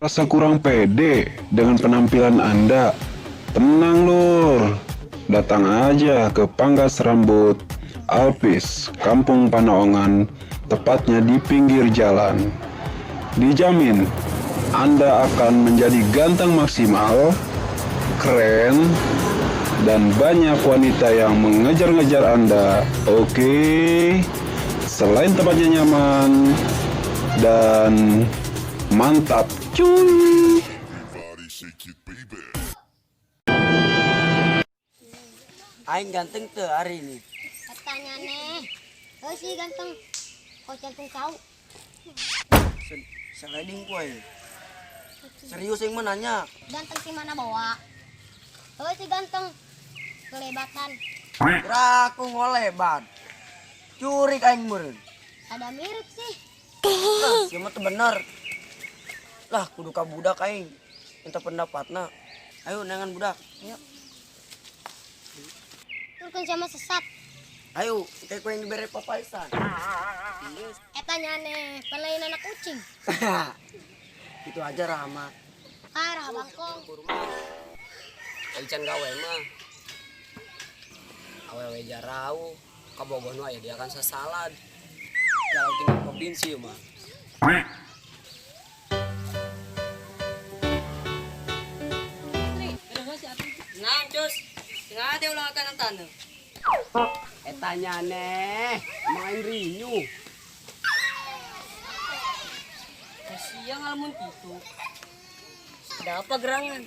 Rasa kurang pede dengan penampilan Anda? Tenang lur, datang aja ke Pangkas Rambut Alpis, Kampung Panaongan, tepatnya di pinggir jalan. Dijamin Anda akan menjadi ganteng maksimal, keren, dan banyak wanita yang mengejar-ngejar Anda. Oke, selain tempatnya nyaman dan mantap cuy. Aing ganteng tuh hari ini. Katanya nih, oh sih ganteng, kau jantung kau. Sliding kue. Serius yang menanya. Ganteng si mana bawa? Oh si ganteng, kelebatan. Kira aku ngolebat. Curik aing meureun. Ada mirip sih. Lah, sieu mah teu bener. Lah, kudu ka budak aing. Minta pendapatna. Ayo neangan budak. Ayo. Turun sama sesat. Ayo, kayak kue yang diberi papaisan. Eta nyane, pelain anak kucing. Itu aja Rahma. Arah bangkong. Ai can gawe mah. Awewe jarau, ka Bogor nu aya dia kan sasalad. Jalan tinggal provinsi mah. Nah, cus. Tengah ada ulang akan tanah. Eta nyane, main rinyu. Kasiang ngalamun itu. Ada apa gerangan?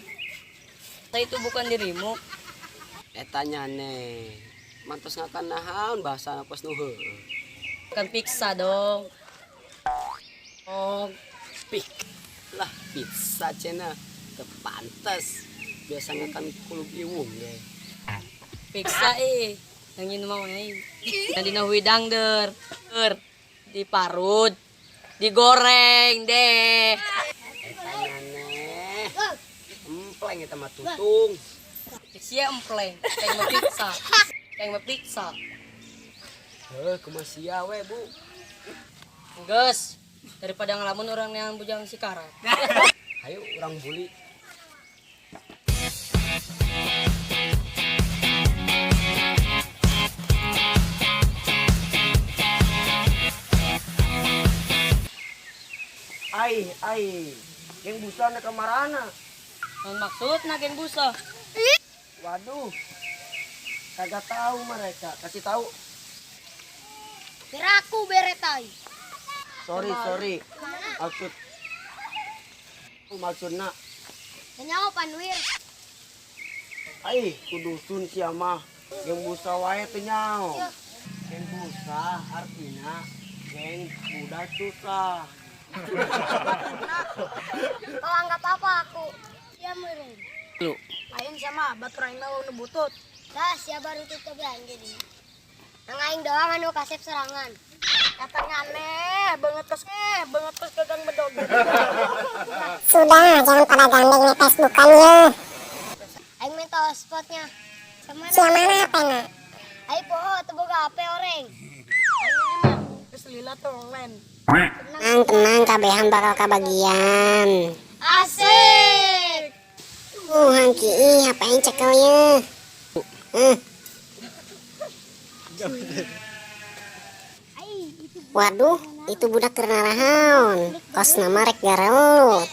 Saya itu bukan dirimu. Eta nyane, mantos ngakan nahaon bahasa kos nu heueuh. Bukan pizza dong. Oh, Pik. Lah pizza cenah teu pantes. Biasa ngakan kulub iwung ge. pizza eh. Yang ini mau eh. Yang dina huidang der. Der. Diparut. Digoreng deh. Eta nyane. Empleng eta mah tutung. Sia empleng. Kayak mau pizza. Kayak mau pizza. Heuh, kumaha sia we, Bu? Geus. Daripada ngelamun orang yang bujang sikarat. Hayu urang buli. Ai, ai. Geng busa na kamarana. Non maksudna geng busa. Waduh. Kagak tahu mereka. Kasih tahu. Kiraku beretai. Sorry, sorry. Maksud maksudna Nyawa panwir. ai kudusun sia mah. Geng busa wae teu nyaho. Geng busa artinya geng budak susah. Kau anggap apa aku? Ya meureun. Lu. Lain sama batur aing mah nu butut. Dah sia baru tutup jadi. Nang aing doang anu kasep serangan. Katanya aneh banget tos banget tos gagang bedog. Sudah, jangan pada gandeng di Facebookan ya. Aing minta hotspotnya. Kemana? Siapa mana pena? Aing poho teu boga HP oreng. Tenang, tenang, kabehan bakal kabagian. Asik. Hangki, ih, apain cekel ya? Waduh, itu budak keur narahaon. Kos nama rek garelut.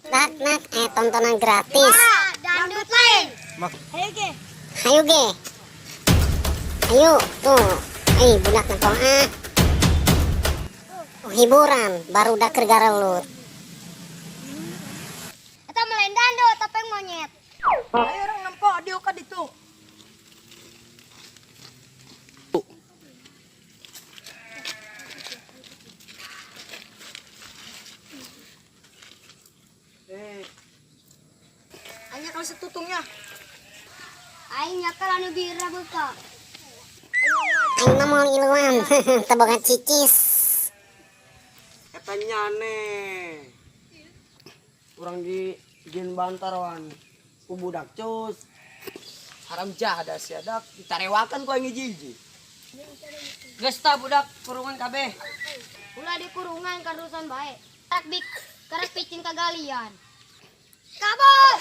Nak, nak, tontonan gratis. Dangdut lain. Ayo ge. Hayu ge. Ayo, tuh. Budak nentong ah. Oh, hiburan, baru udah keur garelut. Eta melain dangdut topeng monyet. Ayo orang nempo dieu ka ditu. Hanya kalau setutungnya. Aing nyakel anu bira buka. Aing mah moal ngiluan, teu boga cicis. Eta nyane. Urang di jin bantarwan ku budak cus. Haram jadah sia dak ditarewakan ku aing hiji-hiji. Geus tah budak kurungan kabeh. Ulah di kurungan karusan bae. Karak bik, karak picin kagalian. Kabur!